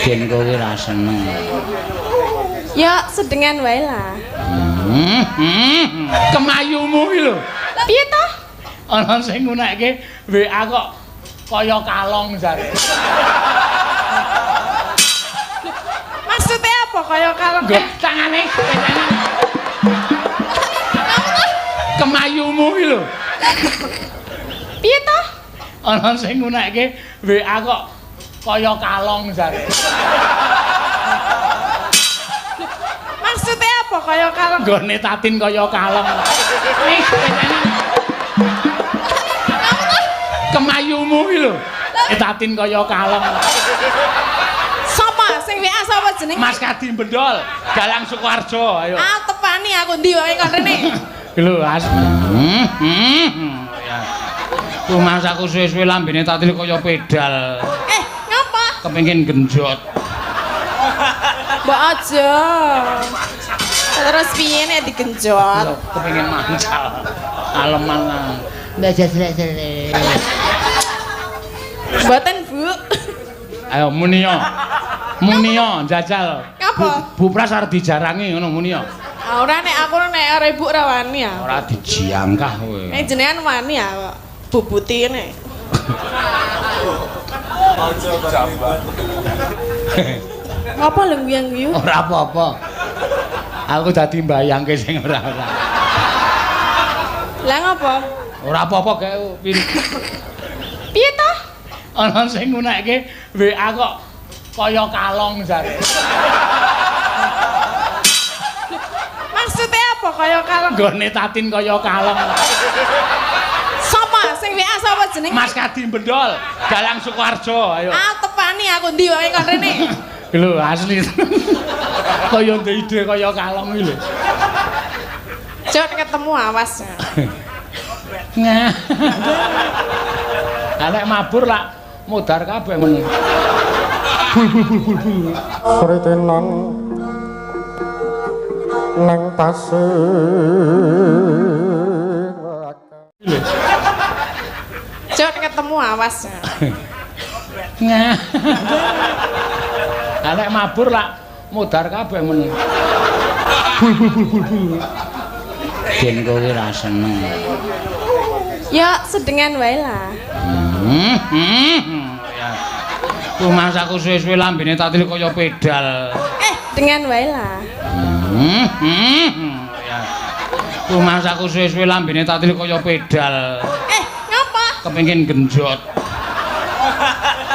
Ben kowe ra seneng. Ya sedengan wae lah. Kemayumu iki lho. Piye to? Ana sing ngunekke WA kok kaya kalong jare. Maksudnya apa kaya kalong? Nggo tangane. Kemayumu iki lho. Piye to? Ana sing ngunekke WA kok kaya kalong jare. Maksudnya apa kaya kalong? Nggone Tatin kaya kalong. Kemayumu iki lho. Tatin kaya kalong. Sapa sing WA sapa jenenge? Mas Kadi Bendol, Galang Sukoharjo, ayo. Ah, tepani aku ndi wae kon rene. Lho, as. Ya. Ku Mas aku suwe-suwe lambene Tatin kaya pedal. Ngapa? Kepengin genjot. Mbok aja. Terus piye nek digenjot? Kepengin mancal. Aleman. Ndak jelek-jelek. Mboten, Bu. Ayo munio. Munio jajal. Ngapa? Bu Pras arep dijarangi ngono munio. Ah ora nek aku nek arep ibu ora wani ya. Ora dijiangkah kowe. Nek jenengan wani ya kok. Bubuti nek. Ngapa lho guyu-guyu? Ora apa-apa. Aku dadi mbayangke sing ora-ora. Lah ngapa? Ora apa-apa gawe Piye to? Ana sing ngunekke WA kok kaya kalong jare. Maksudnya apa kaya kalong? Nggone Tatin kaya kalong. Sapa sing WA sapa jenenge? Mas Kadi Bendol, Galang Sukoharjo, ayo. Ah, tepani aku ndi wae kon rene. Lho asli. Kaya ndek ide kaya kalong iki lho. Cok ketemu awas. Nah. Nek mabur lak modar kabeh ngono. Bul bul bul bul bul. Kritenan nang pasir. Cok ketemu awas. Nah. Nek mabur lak modar kabeh ngono. Bul bul bul bul bul. Ben kowe ra seneng. Ya sedengan wae lah. Ya. Ku Mas aku suwe-suwe lambene Tatin kaya pedal. Dengan wae lah. Ya. Ku Mas aku suwe-suwe lambene Tatin kaya pedal. Ngapa? Kepengin genjot.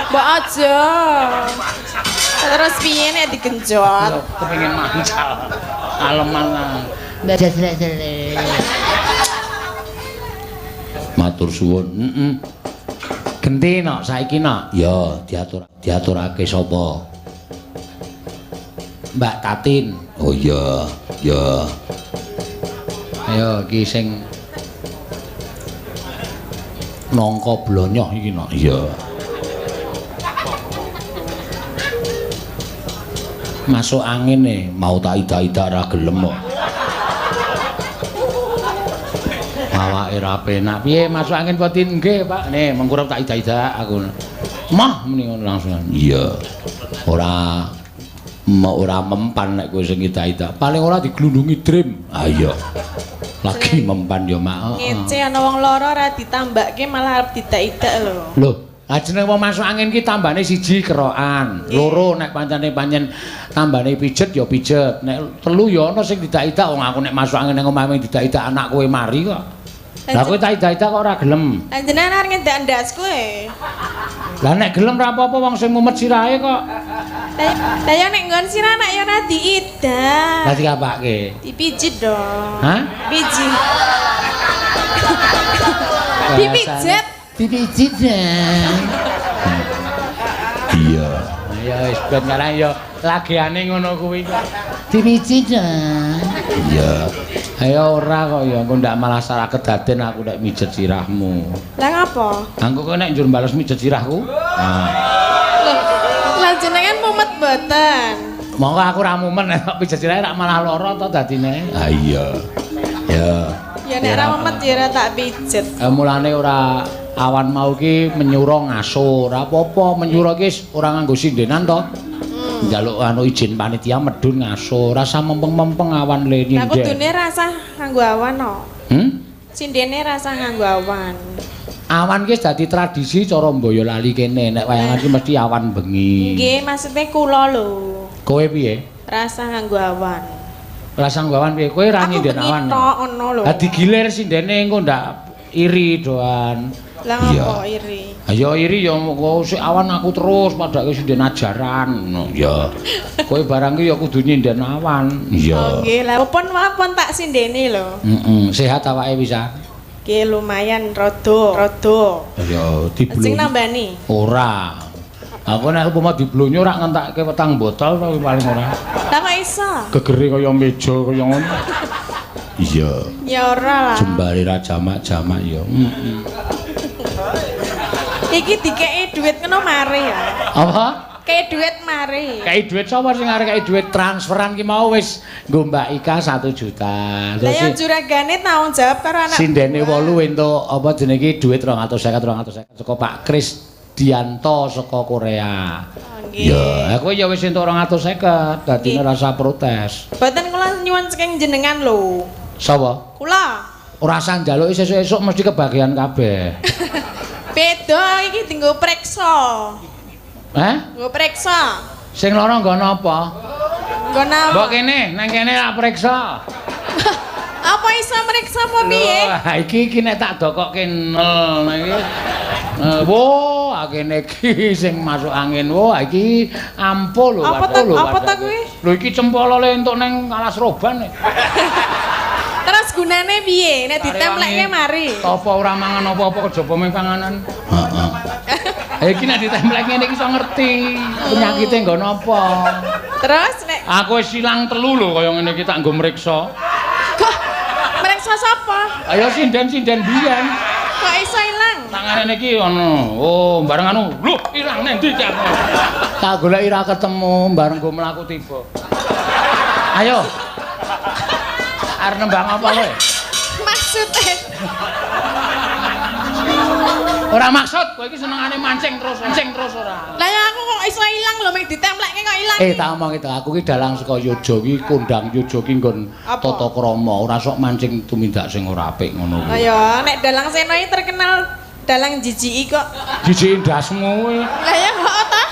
Mbok aja. Terus piye nek digenjot? Kepengin mancal. Aleman. Ndak jelek-jelek. Matur suwun. Heeh. Genti nok saiki nok. Ya, diaturake sapa? Mbak Tatin. Oh iya, ya. Ayo iki sing nangka blonyoh iki nok. Iya. Masuk angin nih, mau tak idak-idak ra gelem kok. Awake ra penak. Piye masuk angin apa tin? Nggih, Pak. Nih, mengkurep tak idak-idak aku. Mah muni ngono langsung. Iya. Ora mempan nek kowe sing idak-idak. Paling ora diglundungi dream. Ah iya. Lagi mempan ya, Mak. Ngece ana wong lara ora ditambakke malah arep didak-idak lho. Lho, jeneng wong masuk angin ki tambane siji kerokan, loro nek pancene pancen tambane pijet ya pijet, nek telu ya ana sing didak-idak. Wong aku nek masuk angin nang omahe didak-idak anak kowe mari kok. Lah kowe tak idak-idak kok ora gelem. Lah jenengan arep ngendak ndasku e. Lah nek gelem ora apa-apa wong sing mumet sirahe kok. Lah ya nek nggon sirah nek ya ora diidak. Lah dikapake? Dipijit dong. Hah? Pijit. Dipijet. Dipijit ya. Iya. Ya wis ben karang ya lagiane ngono kuwi kok. Dipijit ya. Iya. Ayo ora kok ya engko ndak malah salah kedaden aku nek mijet sirahmu. Lah ngapa? Engko kowe nek njur bales mijet sirahku. Nah. Lho, lah jenengan mumet mboten? Monggo aku ora mumet nek pijet sirahe rak malah lara to dadine. Ha iya. Ya. Ya nek ora mumet ya ora tak pijet. Mulane ora awan mau ki menyura ngaso, ora apa-apa menyura ki ora nganggo sindenan to. Njaluk anu izin panitia medun ngaso, rasa mempeng-mempeng awan le Lah nyinden. Kudune rasah nganggo awan no. Hmm? Sindene rasah nganggo awan. Awan ki wis dadi tradisi cara Boyolali kene, nek wayangan ki mesti awan bengi. Nggih, maksudnya kula lho. Kowe piye? Rasah nganggo awan. Rasah nganggo awan piye? Kowe ra Aku nyinden bengi awan. tok ngono lho. Lah digilir sindene engko ndak iri doan. Lah ngopo iri? Ayo iri ya kok sik awan aku terus padake sinden ajaran ngono. Ya. Kowe barang ki ya kudu nyinden awan. Iya. Oh nggih, lah pun tak sindene lho. Heeh, sehat awake bisa. Nggih lumayan rada, rada. Ya diblonyo. Sing nambani. Ora. Aku nek upama diblonyo ora ngentake petang botol to paling ora. Lah kok iso? Gegere kaya meja kaya ngono. Iya. Ya ora lah. Jembare ra jamak-jamak ya. Heeh. Iki dikeki dhuwit ngono mari ya. Apa? Kei dhuwit mari. Kei dhuwit sapa sing arep kei dhuwit transferan ki mau wis nggo Mbak Ika 1 juta. Lah ya juragane tanggung jawab karo anak. Sindene 8 entuk apa jenenge iki dhuwit 250 250 saka Pak Kris Dianto saka Korea. Oh, nggih. Ya, aku ya wis entuk 250, dadine rasa protes. Mboten kula nyuwun saking jenengan lho. Sapa? Kula. Ora usah njaluki sesuk-esuk mesti kebagian kabeh. Beda iki dienggo preksa. Hah? Nggo preksa. Sing lara nggo napa? Nggo napa? Mbok kene, nang kene tak preksa. Apa iso mreksa apa piye? Lho, iki nek tak dokokke nol iki. Wo, kene iki sing masuk angin. Wo, iki ampuh lho. Apa ta apa ta kuwi? Lho iki cempolo le entuk nang alas roban. Terus gunane piye? Nek ditempleke mari. Apa ora mangan apa-apa kejaba mung panganan? Heeh. Iki nek ditemplek ngene iki iso ngerti penyakite nggo napa. Terus nek aku wis ilang 3 lho kaya ngene iki tak nggo mriksa. Kok mriksa sapa? Ayo sinden-sinden biyen. Kok iso ilang? Tangane iki ana. Oh, bareng anu. Lho, ilang nang ndi iki aku? Tak goleki ra ketemu, bareng nggo mlaku tiba. Ayo. Arep nembang apa kowe? Maksude. Ora maksud, kowe iki senengane mancing terus, mancing terus ora. Lah ya aku kok iso ilang lho, mek ditempleke kok ilang. Tak omong itu, aku ki dalang saka Yojo ki kondang Yojo ki nggon tata krama, ora sok mancing tumindak sing ora apik ngono kuwi. Lah ya, nek dalang Seno iki terkenal dalang jijiki kok. Jijiki ndasmu kowe. Lah ya kok ta?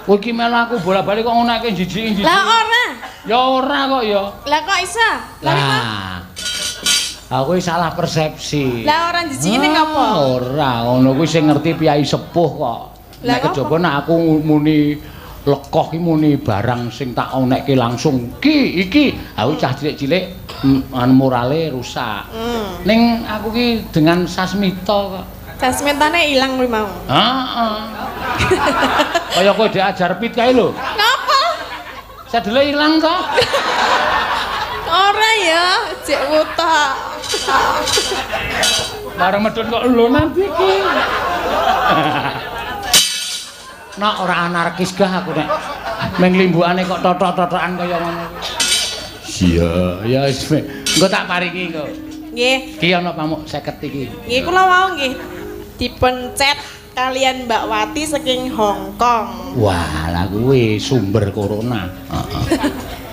Kowe iki melu aku bola-bali kok ngono jijiki-jijiki. Lah ora. Ya ora kok ya. Lah kok iso? Lah. Aku salah persepsi. Lah ora jijiki ning apa? Ora, ngono kuwi sing ngerti piyai sepuh kok. Nek kejaba nek aku muni lekoh ki muni barang sing tak onekke langsung ki iki, aku cah cilik-cilik anu morale rusak. Ning aku ki dengan sasmita kok. Sasmitane ilang kuwi mau. Heeh. Kaya kowe diajar pit kae lho. Napa? Sadele ilang to? Ora ya, jek wuta. Bareng medhun kok lho nanti iki. Nak ora anarkis gah aku nek meng limbukane kok totok-totokan kaya ngono kuwi. Iya, ya wis. Engko tak paringi engko. Nggih. Iki ana pamuk 50 iki. Nggih kula wau nggih dipencet kalian Mbak Wati saking Hong Kong. Wah, lah kuwi sumber corona. Heeh.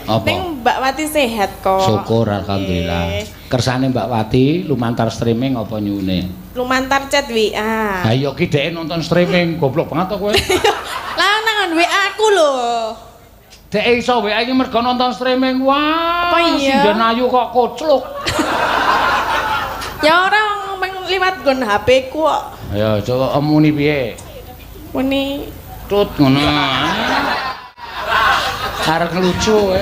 Apa? Ning Mbak Wati sehat kok. Syukur alhamdulillah. Kersane Mbak Wati lumantar streaming apa nyune? Lumantar chat WA. Ha iya ki dhek nonton streaming goblok banget to kowe. Lah nang WA aku lho. Dhek iso WA iki mergo nonton streaming. Wah, apa iya? Sinden ayu kok kocluk. Ya ora wong liwat nggon HP ku kok. Ayo coba muni piye? Muni tut ngono. Arep ngelucu kowe.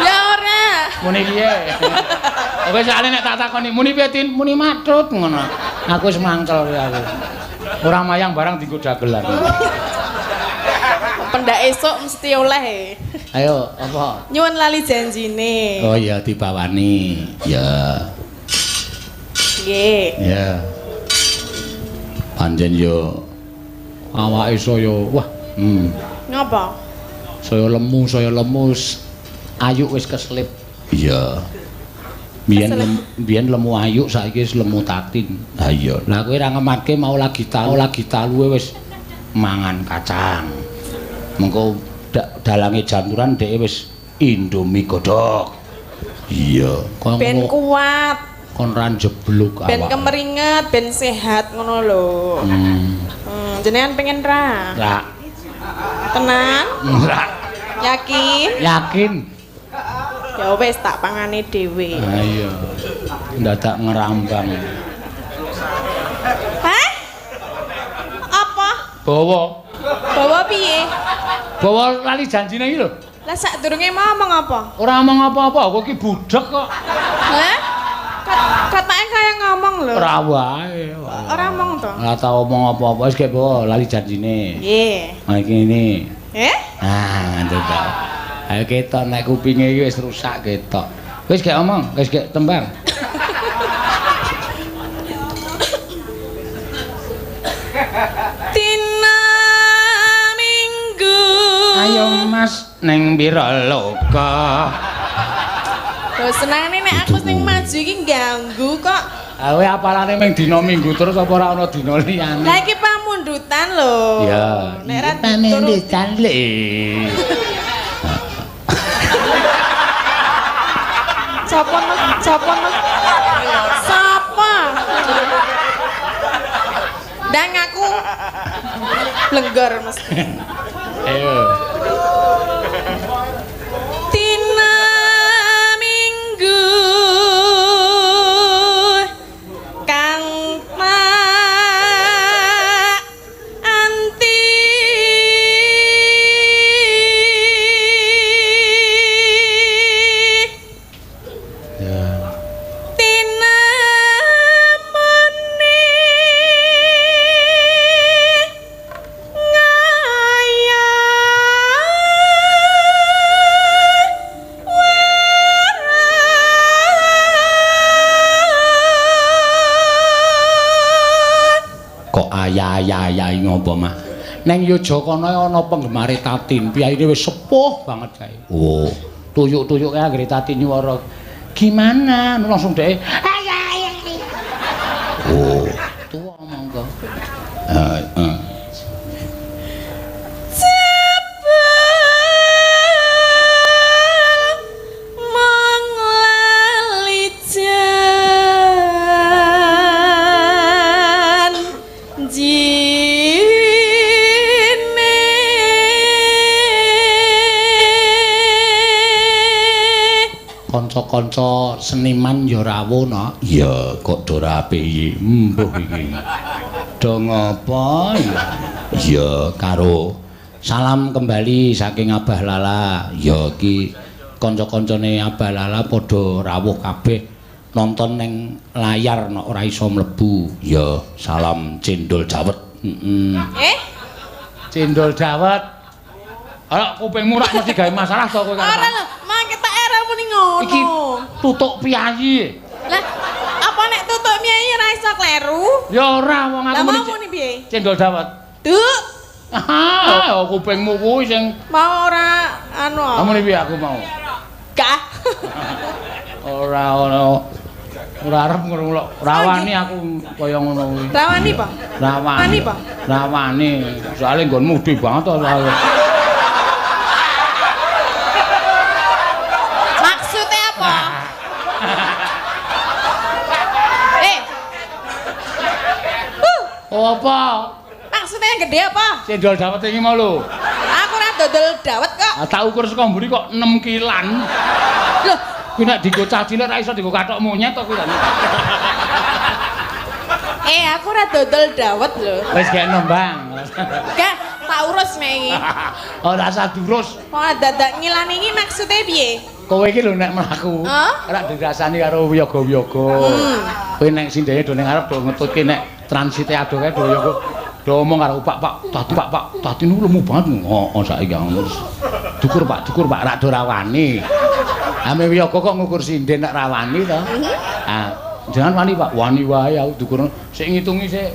Ya ora. Muni piye? Oke soalé nek tak takoni muni piye Tin? Muni matut ngono. Aku wis mangkel kowe aku. Ora mayang barang dienggo dagelan. Pendak esuk mesti oleh. Ayo, apa? Nyuwun lali janjine. Oh iya dibawani. Ya. Nggih. Ya. Pancen yo awake saya wah, Ngapa? Saya lemu ayu wis keselip. Iya. Biyen lemu ayu saiki wis lemu tatin. Ha iya. Lah kowe ra ngematke mau lagi talu luwe wis mangan kacang. Mengko dalange janturan dheke wis Indomie godhog. Iya, kon Ben kuat, kon ra njeblug awak. ben kemeringet, ben sehat ngono lho. Jenengan pengen ra? Ra. Tenan? Ra. Yakin? Yakin. Ya wis tak pangane dhewe. Ah iya. Ndadak ngerambang. Hah? Apa? Bawa. Bawa piye? Bawa lali janjine iki lho. Lah sadurunge mau ngomong apa? Ora omong apa-apa, kowe iki budhek kok. Hah? Katanya kaya ngomong lho. Ora wae. Ora omong to? Ora tau omong apa-apa, wis gek bawa lali janjine. Nggih. Nah iki ngene. Eh? Ah, ngono ta. Ayo ketok nek kupinge iki wis rusak ketok. Wis gek omong, wis gek tembang. Dina Minggu. Ayo Mas ning Wiraloka. Lho senengane nek aku sing maju iki ganggu kok. Ah kowe apalane ming dina Minggu terus apa ora ana dina liyane? Lah iki pamundutan lho. Ya, nek ra pamundutan lho. Sapa Mas? Sapa Mas? Sapa? Ndang aku blenggor mesti. Ayo. Dina Minggu kang tak anti Ya. Tinemune ngaya Kok ayah-ayah ngopo mah? Neng Yogyakarta ana penggemare Tatin, piyayine wis sepuh banget kae. Oh, tuyuk-tuyuk kae anggere Tatin nyuwara. Gimana? Langsung dhek ayah ayah. Oh, tuwa monggo. Heeh. Jebul mung lali janjine. Kanca-kanca seniman ya rawuh no. Iya, kok do rapi mbuh iki. Do ngopo ya? Iya, karo salam kembali saking Abah Lala. Ya iki kanca-kancane Abah Lala padha rawuh kabeh nonton ning layar nek ora iso mlebu. Ya, salam cendol dawet. Heeh. Eh? Cendol dawet. Ora kupingmu rak mesti gawe masalah to kowe karo. Ora lho, mang ketok era muni ngono. Iki tutuk piyayi. Lah, apa nek tutuk piyayi ora iso kleru? Ya ora wong aku muni. Lah mau muni piye? Cendol dawet. Duk. Ah, kupingmu kuwi sing mau ora anu. Ah muni piye aku mau? Gah. Ora ono. Ora arep ngono lho. Rawani aku kaya ngono kuwi. Rawani apa? Rawani. Rawani apa? Rawani. Soale nggonmu gedhe banget to soale. Maksudnya apa? Apa? Maksudnya yang gede apa? Cendol dawet iki mau lho. Aku ora dodol dawet kok. Ah tak ukur saka mburi kok 6 kilan. Loh, kuwi nek dienggo cah cilik ra iso dienggo kathok monyet to kuwi. Aku ora dodol dawet lho. Wis gek nembang. Gak, tak urus nek iki. Ora usah durus. Kok dadak ngilani iki maksude piye? Kowe iki lho nek mlaku, ora dirasani karo wiyaga-wiyaga. Kowe nek sindene do ning arep do ngetutke nek transite adoh kae do wiyaga. Do omong karo Pak, Pak, tadi Pak, Pak, tadi niku lemu banget. Heeh, saiki ngono. Dukur Pak, dukur Pak, rak do rawani. Ame wiyaga kok ngukur sinden nek rawani to. Ah, jangan wani Pak, wani wae aku dukur. Sik ngitungi sik.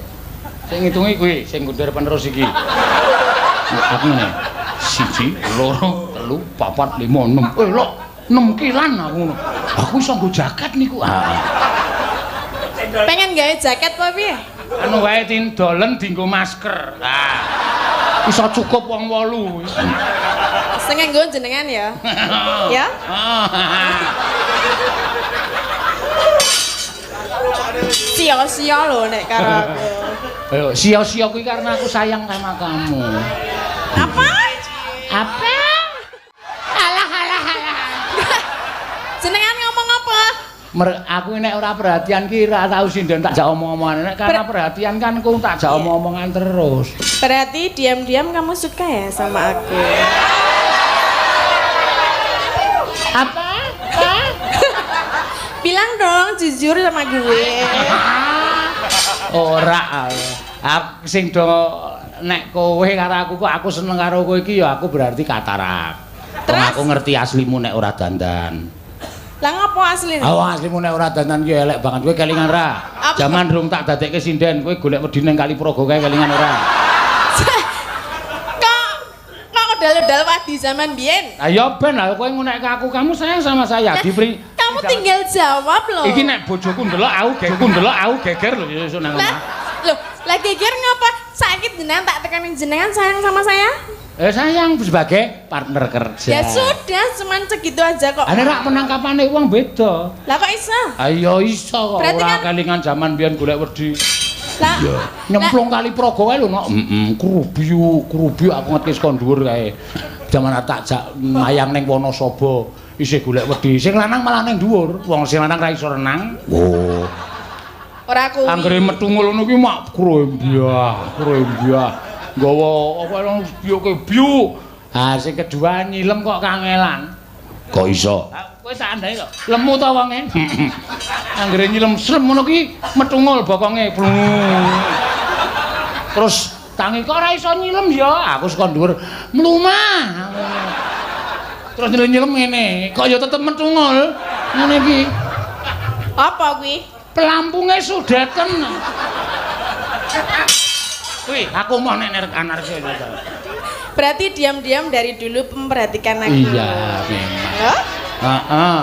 Sik ngitungi kuwi sing ngundher penerus iki. Aku ngene. 1, 2, 3, 4, 5, 6. Eh lho, 6 kilan aku ngono. Aku iso nggo jaket niku. Ah. Pengen gawe jaket apa piye? Anu wae tindolen dienggo masker. Ah. Iso cukup wong 8. Sing nganggo jenengan ya. Ya? Sia-sia lho nek karo aku. Ayo, sia-sia kuwi karena aku sayang sama kamu. Apa? Apa? Alah alah alah. Jenengan ngomong apa? Aku nek ora perhatian ki ora tau sinden tak jak omong-omongan. Nek karena perhatian kan ku tak jak omong-omongan terus. Berarti diam-diam kamu suka ya sama aku? Apa? Hah? Bilang dong jujur sama gue. Ora. Aku sing do nek kowe karo aku kok aku seneng karo kowe iki ya aku berarti katarak. Wong aku ngerti aslimu nek ora dandan. Lah ngopo asline? Ah wong aslimu nek ora dandan ki elek banget. Kowe kelingan ra? Jaman rung tak dadekke sinden, kowe golek wedi ning Kali Progo kae kelingan ora? Kok dal-dal wadi zaman biyen? Lah ya ben lah kowe ngunekke aku, kamu sayang sama saya. Diberi kamu tinggal jawab loh. Iki nek bojoku ndelok aku geger, ndelok aku geger lho sesuk nang omah. Loh, lah geger ngapa? Saiki jenengan tak tekanin jenengan sayang sama saya? Sayang sebagai partner kerja. Ya sudah, cuman segitu aja kok. Ane rak penangkapane wong beda. Lah kok iso? Ayo iso kok. Berarti ora kan kelingan jaman biyen golek wedi. Lah nyemplung Kali Progo kae lho nok. Heeh, krubiu aku ngerti saka dhuwur kae. Jaman tak jak mayang ning Wonosobo isih golek wedi. Sing lanang malah ning dhuwur. Wong sing lanang ra iso renang. Oh. Ora kuwi. Anggere metu ngono kuwi mak krembyah, krembyah. Nggawa apa nang biyuke biyu. Ha sing kedua nyilem kok kangelan. Kok iso? Kowe sak andai kok. Lemu ta wonge? Anggere nyilem slem ngono ki metungul bokonge. Terus tangi kok ora iso nyilem ya. Aku saka dhuwur mlumah. Terus nyilem ngene, kok ya tetep metungul. Ngene iki. Apa kuwi? Pelampunge sudeten. Wih, aku mau nek nek anarki. Berarti diam-diam dari dulu memperhatikan aku. Iya, memang. Loh? Heeh.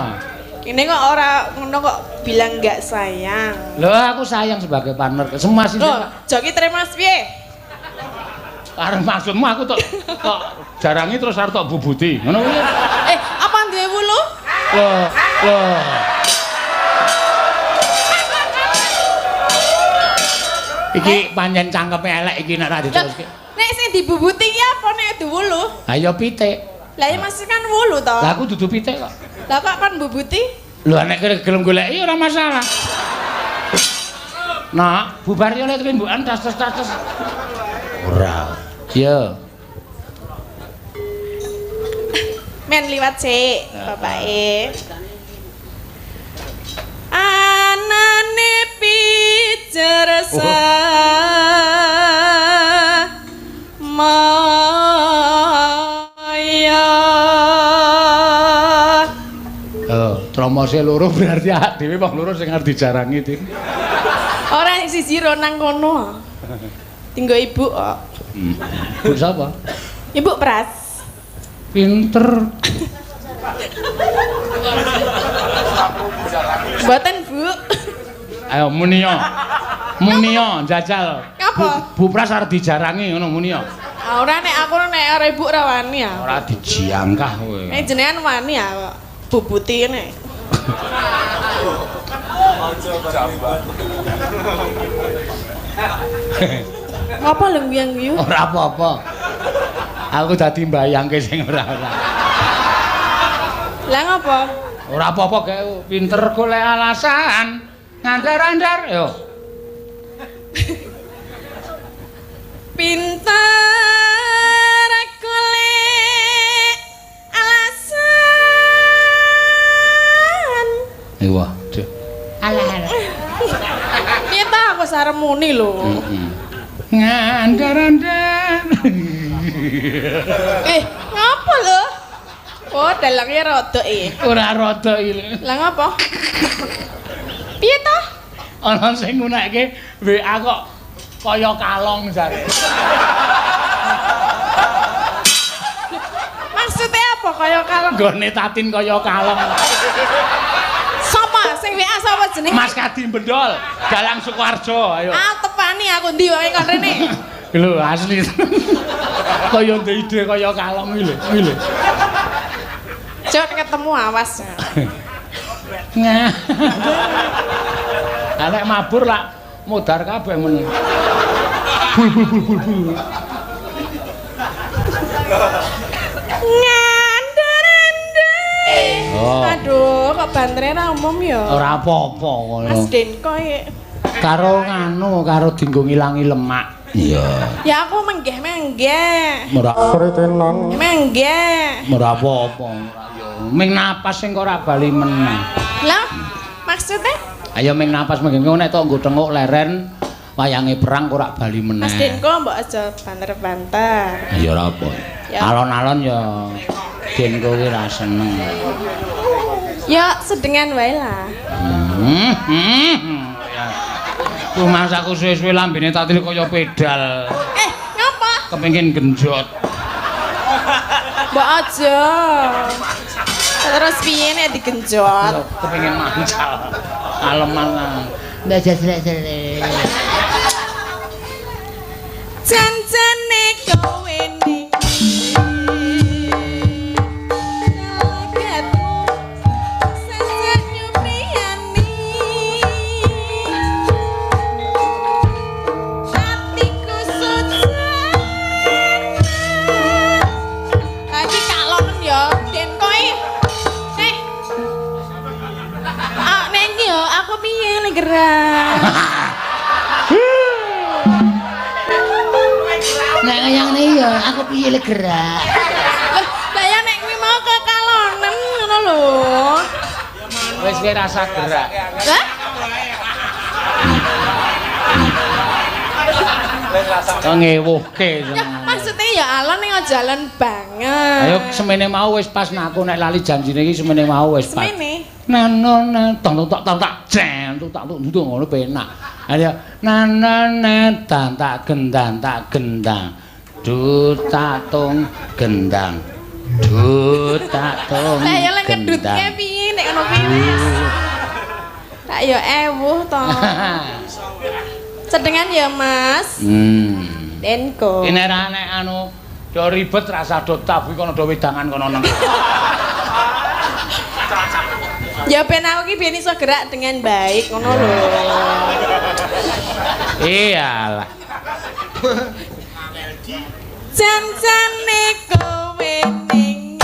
Ini kok ora ngono kok bilang nggak sayang. Loh, aku sayang sebagai partner. Semua sih. Loh, joki terima piye? Arep maksudmu aku tok kok jarangi terus arep tok bubuti. Ngono kuwi. Apa duwe wulu? Loh, loh. Iki pancen cangkeme elek iki nek ra diteruske. Nek sing dibubuti iki apa nek wulu? Ha ya pitik. Lah ya masih kan wulu to. Lah aku dudu pitik kok. Lah kok kon bubuti? Lho nek gelem goleki ora masalah. Nak, bubar yo lek rimbukan tas-tas. Ora. Yo. Men liwat sik, bapake. Anane pijer maya. Oh, tromose loro berarti awak dhewe wong loro sing arep dijarangi, Tin. Ora siji ro nang kono. Tinggo ibu kok. Ibu sapa? Ibu Pras. Pinter. Mboten, Bu. Ayo muniya. Muniya jajal. Ngapa? Bu Pras arep dijarangi ngono muniya. Ah ora nek aku nek arep ibu ora wani ya. Ora dijangkah kowe. Nek jenengan wani ya kok. Bubuti nek. Ngapa lho guyang-guyu? Ora apa-apa. Aku dadi mbayangke sing ora-ora. Lah ngapa? Ora apa-apa gawe pinter golek alasan. Ngandar-andar yo. Pinter golek alasan. Wah, duh. Alah alah. Piye ta aku sarem muni lho. Ngandar-andar. Ngapa lho? Oh, dalangnya rodok iki. Ora rodok iki. Lah ngapa? Piye ta? Ana sing ngunekke WA kok kaya kalong jare. Maksudnya apa kaya kalong? Nggone Tatin kaya kalong. Sapa sing WA sapa jenenge? Mas Kadi Bendol, Dalang Sukoharjo, ayo. Ah, tepani aku ndi wae kon rene. Lho, asli. Kaya ndek ide kaya kalong iki lho, iki lho. Cok ketemu awas. Nah. Nek mabur lak modar kabeh men. Bul bul bul bul bul. Ngandar-andai. Oh. Aduh, kok bantere ra umum ya? Ora apa-apa ngono. Mas Denko iki. Karo nganu, karo dinggo ngilangi lemak. Iya. Ya aku menggeh-menggeh. Ora Kritinan Menggeh. ora apa-apa, ora ya. Ming napas sing ora bali meneh. Lah, maksudnya? Ayo ming napas mengko nek tok nggo tenguk leren wayange perang ora bali meneh. Mas Denko mbok aja banter-banter. Ya ora apa. Ya. Alon-alon ya Denko kuwi ra seneng. Ya sedengan wae lah. Ya. Ku masaku suwe-suwe lambene tak tilik kaya pedal. Ngapa? Kepengin genjot. Mbok aja. Terus piye nek digenjot? Kepengin mancal. Aleman. Ndak jelek-jelek. Jancane kowe ning talagatmu sajak nyupriyani atiku sujan. Lagi kalonen ya Denko iki. Ah nek iki yo aku piye lek gerak. Nek kaya ngene ya aku piye lek gerak. Lah ya nek kuwi mau kekalonen ngono lho. Wis kowe rasa gerak. Hah? Kok ngewuhke. Ya maksudnya ya alon ning aja alon banget. Ayo semene mau wis pas nek aku nek lali janjine iki semene mau wis pas. Semene. Nan nan tong tok tong tak jen tok tak tuk ngono penak. Ayo nan nan tan tak gendang tak gendang. Du tak tung gendang. Du tak tung. Lah ya lek ngedutke piye nek ngono kuwi wis. Tak ya ewuh to. Sedengan ya Mas. Denko. Ini ra nek anu do ribet rasa do tabu kono do wedangan kono nang. Ya ben aku ki ben iso gerak dengan baik ngono lho. Iyalah. Jancane kowe ning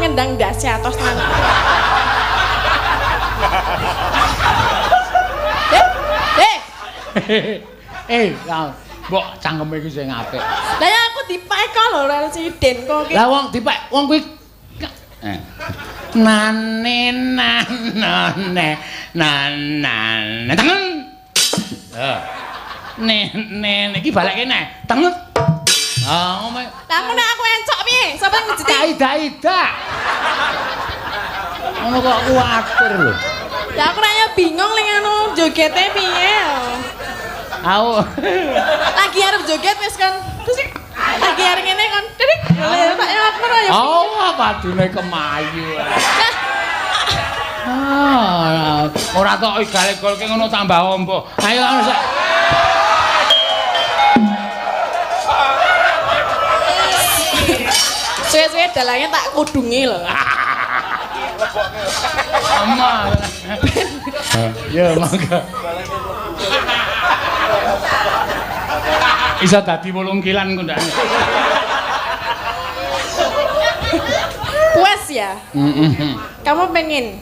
Ngendang ndase atos nang. Mbok cangkeme iki sing apik. Lah ya aku dipek kok lho ora siden kok iki. Lah wong dipek wong kuwi nane nanane nanane tengen. Ne ne iki balekke neh. Tengen. Ah, ngomong. Lah aku nek aku encok piye? Sapa sing ngejeti? Ida-ida. Ngono kok kuwatir lho. Lah aku nek bingung ning anu jogete piye. Aku lagi arep joget wis kan. Terus lagi arep ngene kon. Trik. Lha tak aku ora ya. Oh, padune kemayu. Ah, ora tok igale-golke ngono tambah ombo. Ayo anu sik. Suwe-suwe dalangnya tak kudungi lho. Ama. Ya monggo. Isa dadi 8 kilan kok ndakne. Puas ya? Kamu pengen?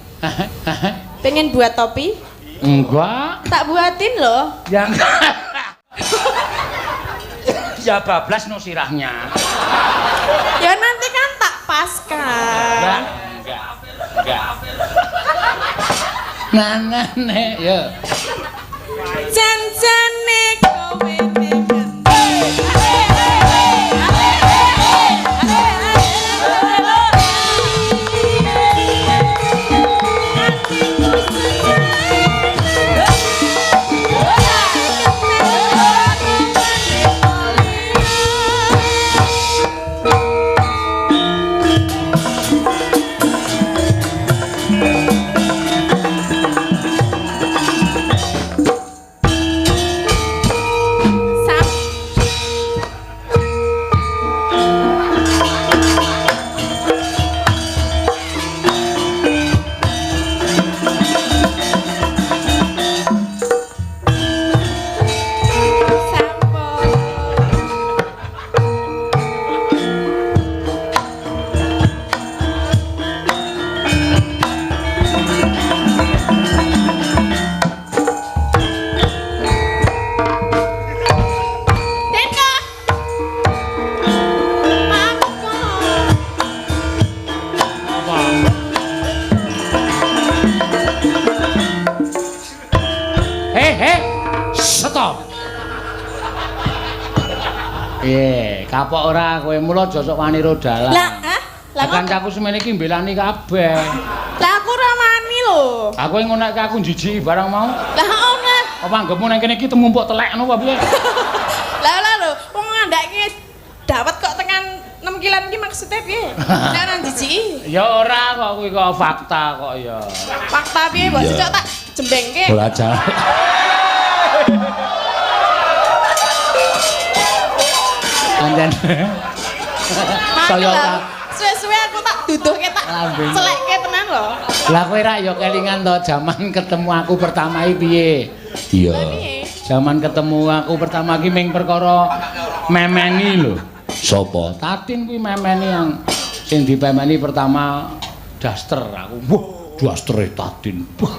Pengen buat topi? Enggak. Tak buatin loh. Ya enggak. Ya bablas no sirahnya. Ya nanti kan tak paskan. Enggak, enggak, enggak. Nah, nah, nah, ya. Jan-jane kowe ning Kapok ora kowe mula aja sok wani ro dalan. Lah, hah? Lah kancaku semene iki mbelani kabeh. Lah aku ora wani lho. Aku ngonekke aku njijiki barang mau. Lah ora. Apa anggepmu nang kene iki temumpuk telek ngono apa piye? Lah lah lho, wong ngandhake dawet kok tekan 6 kilan iki maksudnya piye? Nek ora njijiki. Ya ora kok kuwi kok fakta kok ya. Fakta piye mbok cocok tak jembengke. Ora jalan. Anjen. Saya suwe-suwe aku tak duduhke tak celekke tenan lho. Lah kowe rak ya kelingan to jaman ketemu aku pertama iki piye? Iya. Jaman ketemu aku pertama iki ming perkara memeni lho. Sopo? Tatin kuwi memeni yang sing dipemeni pertama daster aku. Wah, dastere Tatin. Wah.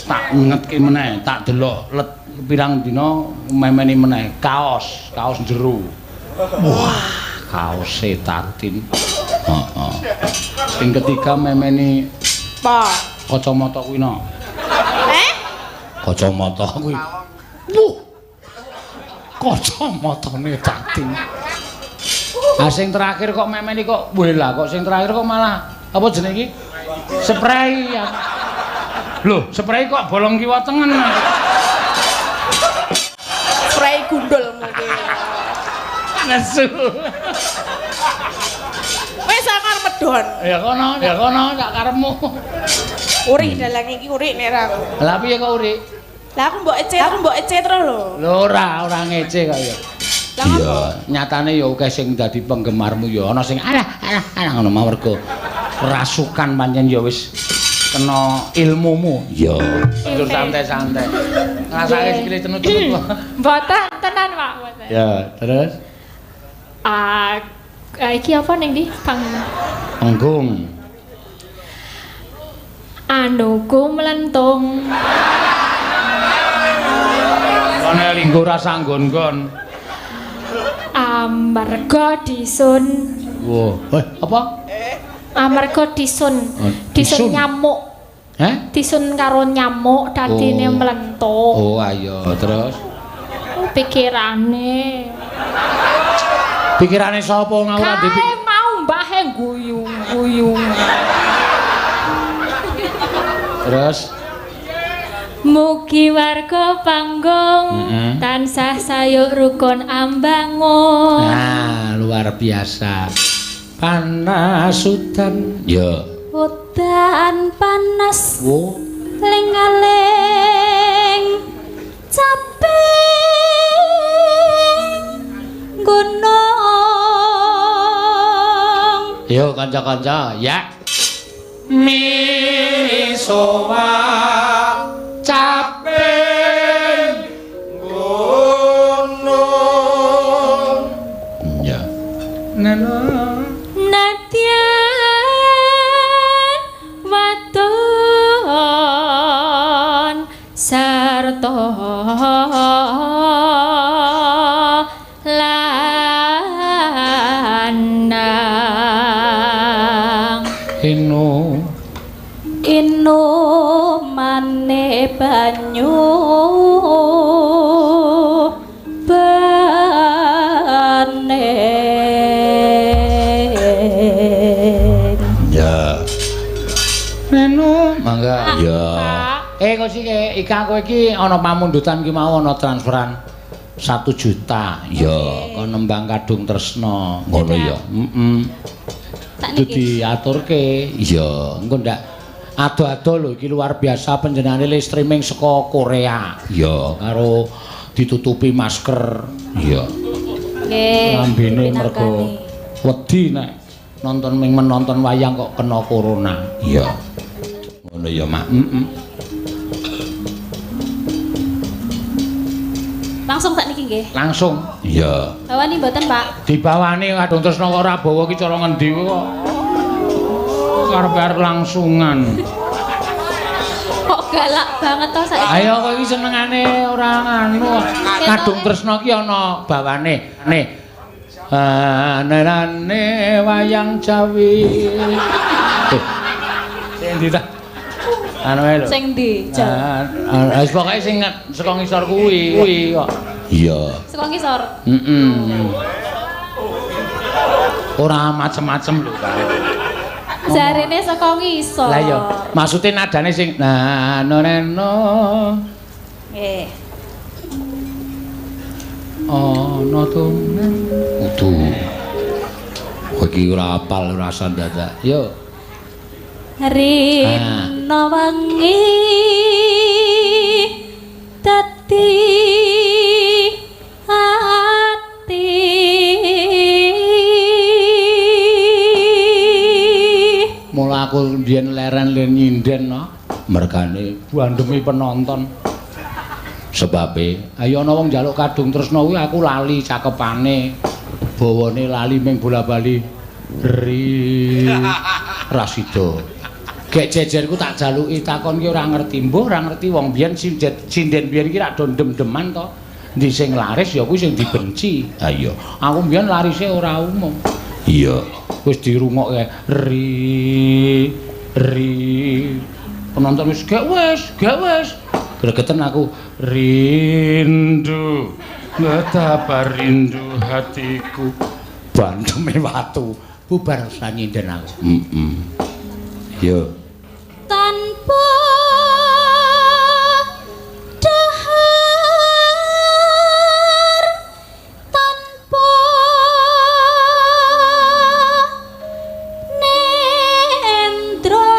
Tak ngetke meneh, tak delok let pirang dina memeni meneh kaos, kaos jero. Wah, kaose Tatin. Heeh. Sing ketiga memeni apa? Kacamata kuwi no. Eh? Kacamata kuwi. Wuh. Kacamatane Tatin. Ah sing terakhir kok memeni kok weh lah kok sing terakhir kok malah apa jenenge iki? Spray. Loh, spray kok bolong kiwa tengen. Spray gundul mungkin. Nesu. Wis aku arep medhon. Ya kono, sak karepmu. Urik dalang iki urik nek ra aku. Lah piye kok urik? Lah aku mbok ece, aku mbok ece terus lho. Lho ora ngece kok ya. Lah ngopo? Nyatane ya akeh sing dadi penggemarmu ya ana sing alah alah alah ngono mergo rasukan pancen ya wis kena ilmumu. Iya. Njur santai-santai. Ngrasake sikile cenut-cenut. Mboten tenan, Pak, mboten. Ya, terus? Ah, iki apa ning ndi? Panggung. Anuku mlentung. Ana linggo ora sanggon-gon. Amarga disun. Wo, apa? Amarga disun. Oh, Disun disun. nyamuk. Heh? Disun karo nyamuk dadine Oh. mlentuk. Oh, ayo terus. Pikirane. Pikirane sapa ngawur ora Kae mau mbahe guyu-guyu. Terus Mugi warga panggung tansah sayuk rukun ambangun. Nah, luar biasa. Panas udan. Ya. Udan panas. Wo. Ling-aling caping gunung. Yo kanca-kanca, ya. Misowa caping gunung. Ya. Neno Nadyan wadon sarta lanang inu inumane banyu bening. Ya. Neno, mangga. Ya. Kok sik Ika kowe iki ana pamundutan ki mau ana transferan 1 juta. Ya, kon nembang Kadung Tresna. Ngono ya. Heeh. Tak niki. Diaturke. Iya, engko ndak ado-ado lho iki luar biasa panjenengane le streaming saka Korea. Iya, karo ditutupi masker. Iya. Nggih. Lambene mergo wedi nek nonton ming menonton wayang kok kena corona. Iya. Ngono ya, Mak. Heeh. Langsung sak niki nggih. Langsung. Iya. Bawani mboten, Pak? Dibawani Kadung Tresna kok ora bawa ki cara ngendi kok. Karepe arep langsungan. Kok galak banget to saiki? Ayo kok iki senengane ora nganu. Kadung Tresna ki ana bawane. Nih. Anane wayang Jawi. Sing ndi ta? Anu ae lho. Sing ndi? Wis pokoke sing saka ngisor kuwi, kuwi kok. Iya. Saka ngisor. Heeh. Ora macem-macem lho kae. Jarene saka ngisor. Lah iya, maksude nadane sing na no neno. Nggih. Ana tunen. Kudu. Kowe iki ora apal ora dadak. Yo. Rina wangi dadi ati. Mula aku mbiyen leren len nyinden no. Mergane bandemi penonton. Sebabe ayo ana wong njaluk Kadung Tresna kuwi aku lali cakepane. Bawane lali ming bola-bali ri rasida. Gek jejerku tak jaluki takon ki ora ngerti, mbuh ora ngerti wong biyen sinden biyen iki rak do ndem-ndeman to. Endi sing laris ya kuwi sing dibenci. Ha iya, aku biyen larise ora umum. Iya, wis dirungokke ri ri penonton wis gek wis, gek wis. Gregeten aku rindu betapa rindu hatiku. Bandeme watu bubar sanyinden aku. Heeh. Yo. Tanpa dahar, tanpa nendra,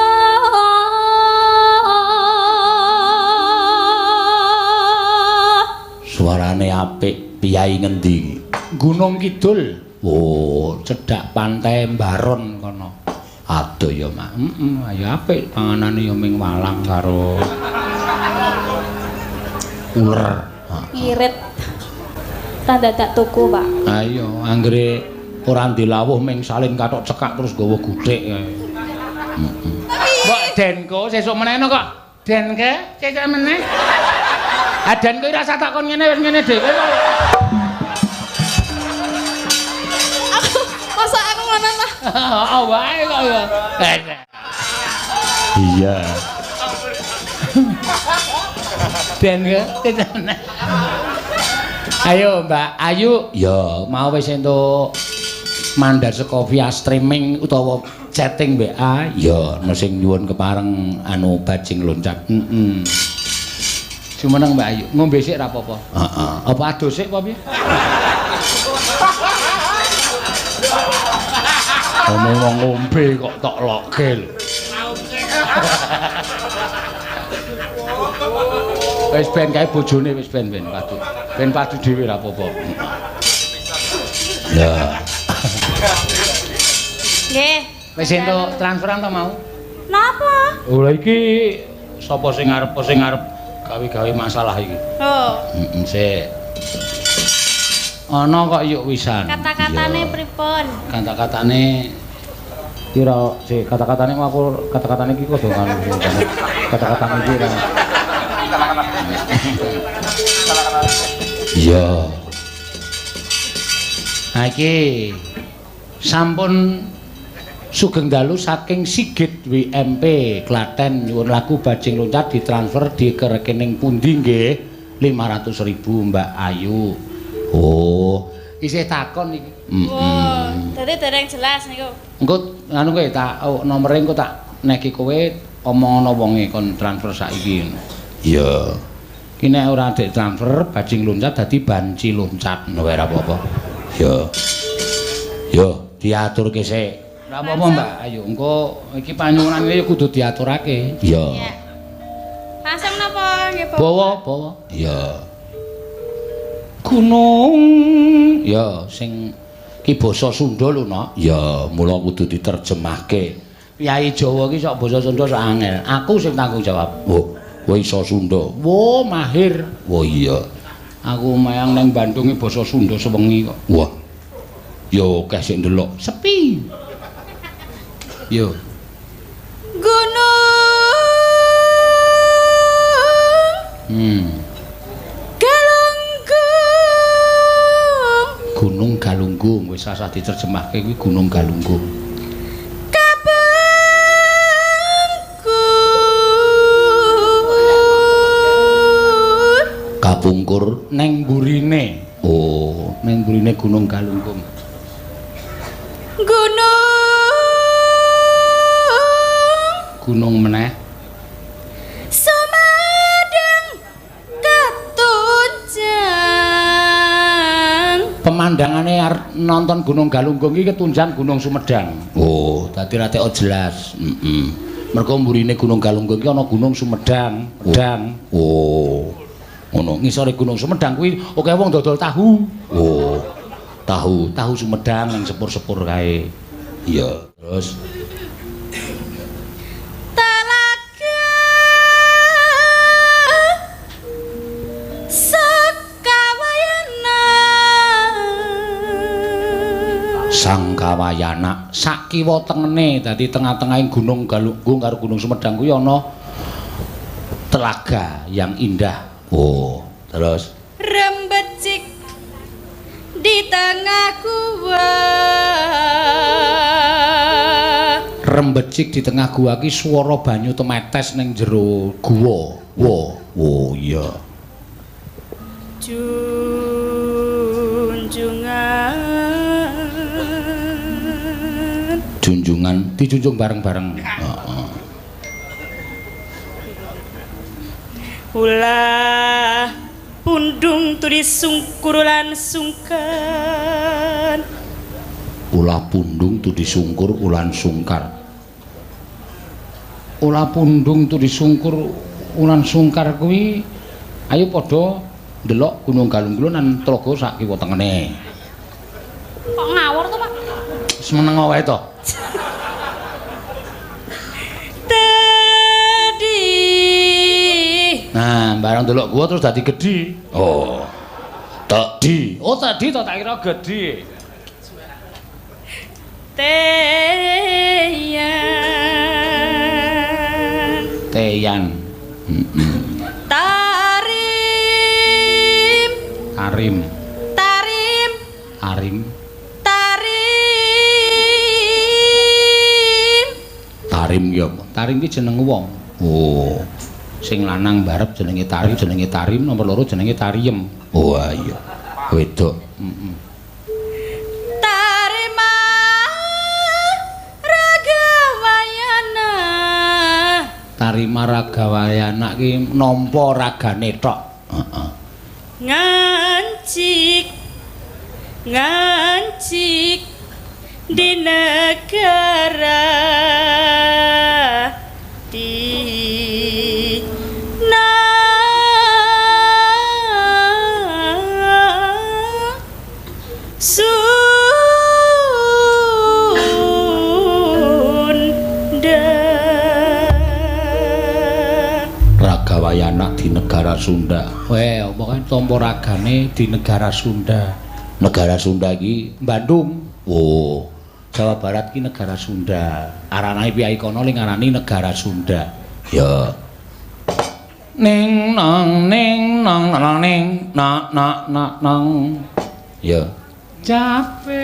Suarane apik, piyai ngendi? Gunung Kidul. Oh, cedhak pantai Mbaron kono. Aduh ya, Mak. Heeh, ya apik panganane ya ming walang karo uler. Ngirit. Ta dadak tuku, Pak. Ayo, anggere ora ndilawuh ming salin kathok cekak terus nggawa guthik kae. Heeh. Mbok Denko sesuk meneh kok. Denke sesuk meneh. Adan kowe rasa takon ngene wis ngene dhewe kok. Aku masa aku ngono ta? Heeh wae kok ya. Iya. Ben Ayo Mbak Ayu, ya mau wis entuk mandar saka via streaming utawa chatting WA, ya ana sing nyuwun kepareng anu bajing loncat. Heeh. Jumeneng Mbak Ayu, ngombe sik ra apa-apa. Heeh. Apa adus sik apa piye? Omong wong ngombe kok tok lokke lho. Wis ben kae bojone wis ben padu. Ben padu dhewe ra apa-apa. Lah. Nggih. Wis entuk transferan to mau? Napa? Oh lha iki sapa sing arep gawe-gawe masalah iki? Oh. Heeh, sik. Ana kok yuk wisan. Kata-katane pripun? Kata-katane kira sik kata-katane aku kata-katane iki kudu ngono. Kata-katane iki ra. Iya. Ha iki sampun sugeng dalu saking Sigit WMP Klaten nyuwun lagu Bajing Loncat ditransfer di ke rekening pundi nggih 500.000 Mbak Ayu. Oh, isih takon iki. Heeh. Oh, dadi dereng jelas niku. Engko anu kowe tak nomere engko tak neki kowe omongana wonge kon transfer saiki. Iya. Ki nek ora dik transfer bajing loncat dadi banci loncat. Ngono wae ora apa-apa. Iya. Yo, diaturke sik. Ora apa-apa, Mbak. Ayo engko iki panyuwunan iki kudu diaturake. Iya. Langsung napa nggih, Bapak? Bawa, bawa. Iya. Gunung ya sing ki basa Sunda lho, Nok. Ya, mula kudu diterjemahke. Kyai Jawa ki sok basa Sunda sok angel. Aku sing tanggung jawab. Oh, kowe iso Sunda. Wo, mahir. Wo iya. Aku mayang nang Bandung ki basa Sunda sewengi kok. Wah. Ya akeh sing ndelok. Sepi. Yo. Gunung. Galunggung. Gunung Galunggung wis rasah diterjemahke kuwi Gunung Galunggung. Kapungkur. Kapungkur neng burine. Oh, neng burine Gunung Galunggung. Gunung. Gunung meneh. Sumedang ketunjang. Pemandangane arep nonton Gunung Galunggung iki ketunjang Gunung Sumedang. Oh, dadi ra teko jelas. Heeh. Mergo mburine Gunung Galunggung iki ana Gunung Sumedang, Medang. Oh. Ngono, ngisore Gunung Sumedang kuwi akeh wong dodol tahu. Oh. Tahu, tahu Sumedang ning sepur-sepur kae. Iya, terus Talaga Sakawayana. Sangkawayana sak kiwa tengene dadi tengah-tengahing Gunung Galunggung karo Gunung Sumedang kuwi ana telaga yang indah. Oh, terus rembecik di tengah gua. Rembecik di tengah gua ki swara banyu temetes ning jero gua. Wo, wo iya. Junjungan. Junjungan dijunjung bareng-bareng. Heeh. Ulah pundung turi sungkur lan sungkan. Ulah pundung turi sungkur ulan sungkar. Ulah pundung turi sungkur ulan sungkar kuwi ayo padha ndelok Gunung Galunggung lan tlaga sak kiwa tengene. Kok ngawur to, Pak? Wis meneng wae to. Tadi. Nah, barang delok gua terus dadi gedhi. Oh. Tadi. Oh, tadi to tak kira gedhi. Teyan. Teyan. Heeh. Tari Tarim. Tarim. Tarim. Tarim. Tarim ki apa? Tarim ki jeneng wong. Oh. Sing lanang barep jenenge Tarim, jenenge Tarim, nomor loro jenenge Tariem. Oh iya. Wedok. Heeh. Tarima Ragawayana. Tarima Ragawayana ki nampa ragane tok. Heeh. Ngancik ngancik di negara di na Sunda. Ragawayana di negara Sunda. Weh, apa kae tampa ragane di negara Sunda. Negara Sunda iki Bandung. Oh, Jawa Barat ki negara Sunda. Arane piyai kono ling ngarani negara Sunda. Ya. Ning nang ning nang nang ning na na na nang. Ya. Caping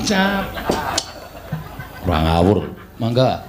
cap. Ora ngawur. Mangga.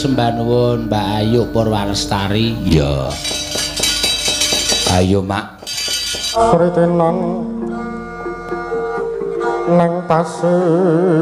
sembah nuwun Mbak Ayu Purwalestari. Iya. Ayo, Mak. Kritinan nang pasir.